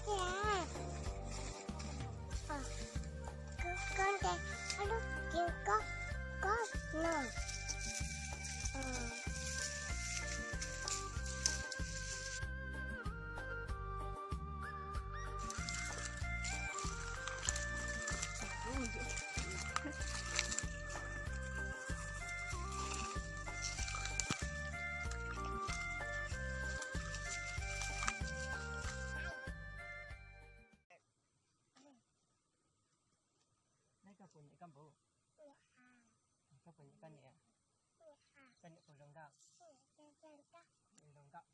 Koj ntes ob lub cev kob kob no. Neb koj puas nyiam koj npawg? Koj puas nyiam koj niam? Koj niam puas zoo nkauj? Zoo nkauj. Zoo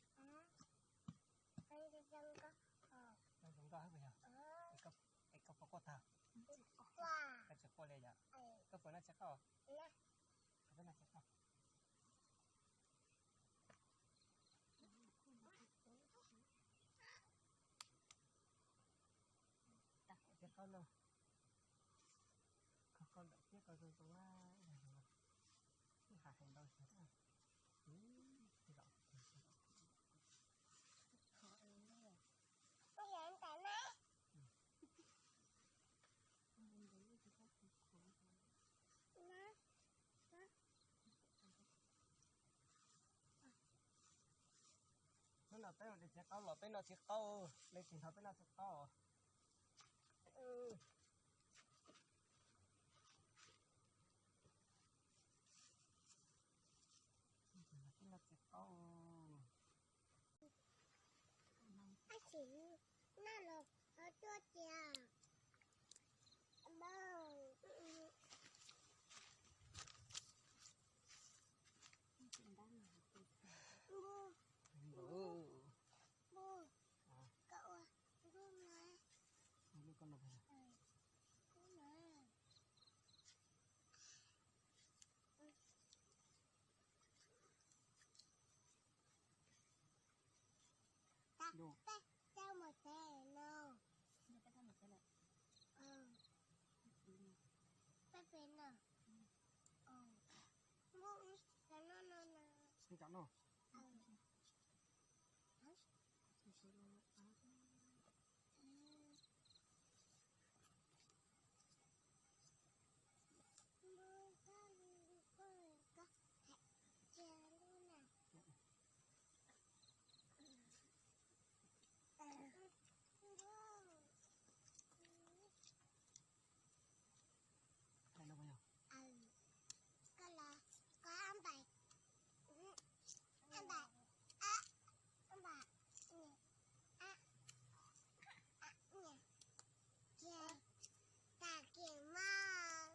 nkauj hab puas yog? Es koj puas quaj tag? Koj tsis quaj li yom? Koj puas noj txiv qaub? Koj noj txiv qaub. Txiv qaub no, koj koj ntawm thiab koj zoo zoo na, ib hais hais ntau xyov na. Hnub no peb mus de txiv qaub los peb noj txiv qaub, leej twg nrog peb noj txiv qaub. Peb noj txiv qaub. Ab tsi, noj los ho tuaj cia. Npum, npum, koj ua lub no. Lub koj no. Lub no. Peb, peb mus tsev no. Peb pem no. Npum, cov no no no. Koj los koj ab npais, ab npais, ab, ab npais, ab, ab, ab, ces tag kis mas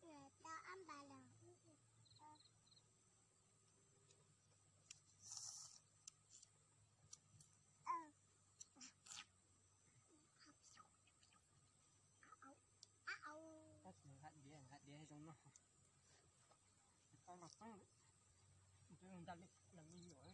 tau ab npais los. Tab sis nqa diav, nqa diav zoo no. Tau los txeeb, nqa li los me nyuam.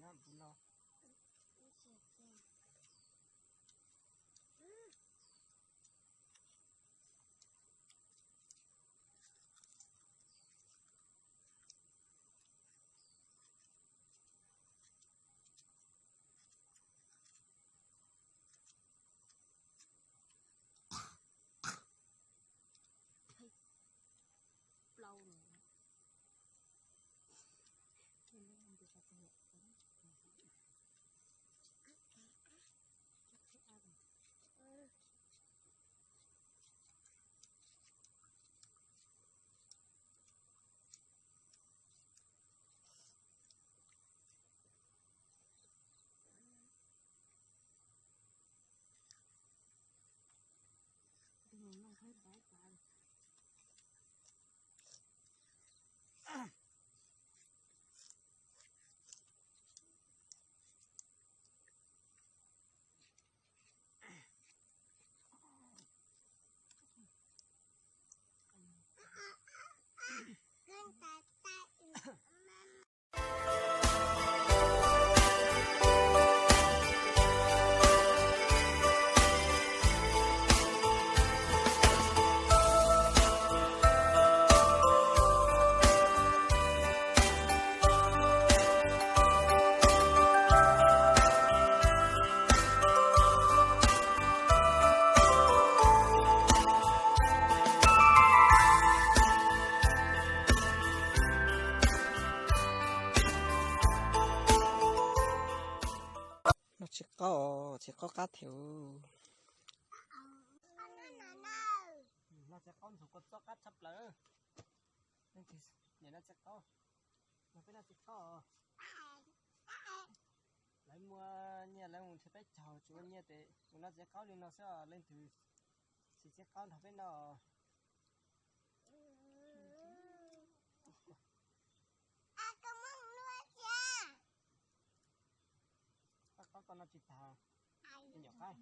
Tus no. Plaub no. No tsis qaub, tsis qaub qab thiab. No tsis qaub ntxuav kua txob qab tshaj plaws. Leej twg nyiam no tsis qaub, no peb no tsis qaub. Lawv muaj nyiaj lawv mus nrhiav peb caug tsis muaj nyiaj ces tus no tsis qaub li no xwb, leej twg tsis txawj qaub nrog peb noj. Qaub qaub koj no tsis tag, nyuam qaib.